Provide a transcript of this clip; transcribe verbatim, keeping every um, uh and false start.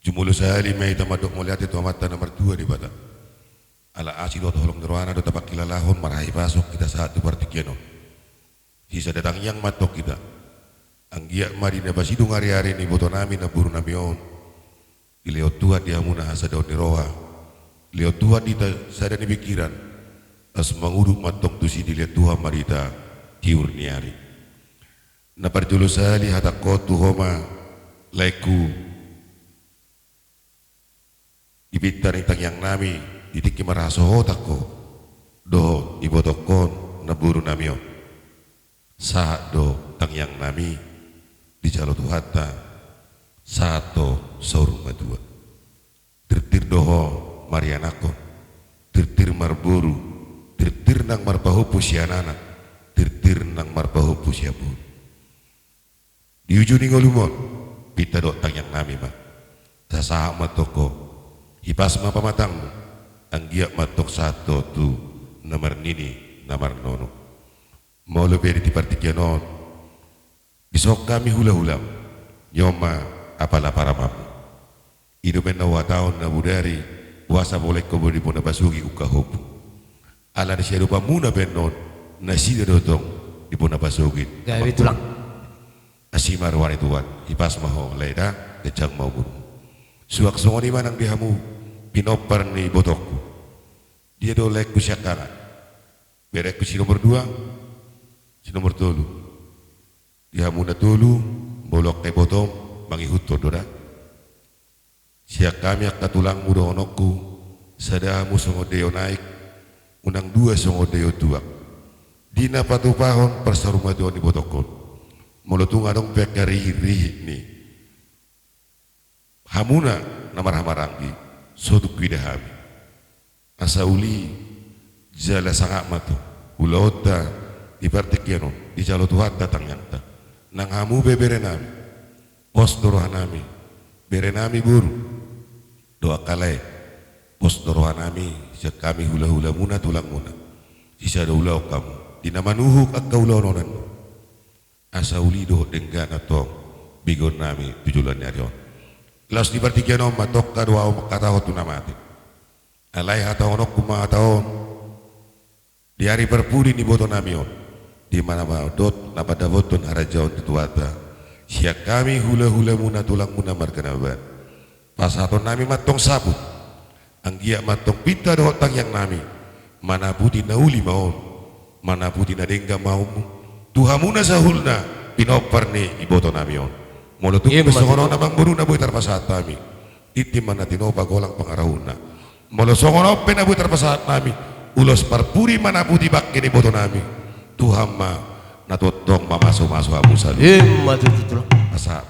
Jumolo sahali ma hita mandok mauliate tu Amanta na martua Debata. Ala asi dohot holong ni rohana do tapangkilalahon marhahipason hita sahat tu partingkian on. Sisada tangiang ma antong hita. Anggiat ma di na pasidung ariari ni ibotonami namborunami on, dilehon Tuhan di hamuna hasadaon ni roha, dilehon Tuhan di hita sada ni pingkiran, laos mangudut ma antong tusi dilehon Tuhan ma di hita tiur ni ari. Na parjolo sahali hatangkon tu ho ma, laengku, di pinta ni tangiangnami di tingki marhasohotan ho dohot ibotongkon namborunami on. Sahat do tangiangnami dijalo Tuhanta, sahat do saur matua. Tirtir do ho marianakhon, tirtir marboru, tirtir nang marpahompu sian anak, tirtir nang marpahompu sian boru. Di ujung ni ngolum on, pinta dohot tangiangnami ma, sasahat ma antong ho, hipas ma pamatangmu, anggiat ma antong sahat ho tu na marnini na marnono. Molo pe di partingkian on dison hami hulahulam, nion ma apala paramanmu. I do umbahen na huhatahon na bodari, boasa pola ingkon di bona pasogit ungkap hompu. Ala ni siadopanmuna pe annon, nasida do tong di bona pasogit. Gabe tulang. Asi ma roha ni Tuhan, hipas ma ho lae da, ganjang ma umurmu. Suang songon i ma nang di hamu pinompar ni ibotongku. Dia do laengku siangkangan? Berengku si nomor dua, si nomor tolu. Di hamu na tolu, molo angka ibotom mangihuthon do da. Sian hami angka tulangmu dohononku, sada hamu songon daion aek, unang dua songon daion tuak. Di na patupahon parsaurmatuaon ni ibotongkon. Molo tung adong pe angka rihit-rihit ni hamuna na marhahamaranggi, so tung huida hami. Asa uli jala sangap ma tu ulaonta di partingkian on, dijalo Tuhanta tangiangta. Nang hamu pe berenami, pos do rohanami, berenami boru dohot angka lae, pos do rohanami sian hami hulahulamuna tulangmuna. Sisada ulaon hamu di na manuhuk angka ulaon on annon. Asa uli dohot denggan antong begeonnami tu joloan ni ari on. Laos di partingkian on ma tongka do ahu manghatahon tu na mate. Alai hatahononku ma hata on di ari parpudi ni ibotonami on, di na mandok na mandapothon harajaon ni Tuhanta sian hami hulahulamuna tulangmuna marga Nababan. Pasahatonnami ma antong saput. Anggiat ma antong pinta dohot tangiangnami manaputi na uli ma on, manaputi na denggan ma on tu hamuna saulna pinompar ni ibotonami on. Molo tung pe songon on amangboru na boi tarpasahat hami, tintin ma na tinopa, golang pangarahutna. Molo songon on pe na boi tarpasahat hami, ulos parpudi manaputi bangke ni ibotonami, Tuhan ma na tongtong mamasumasu hamu saluhut. Ima tutu, tulang. Asa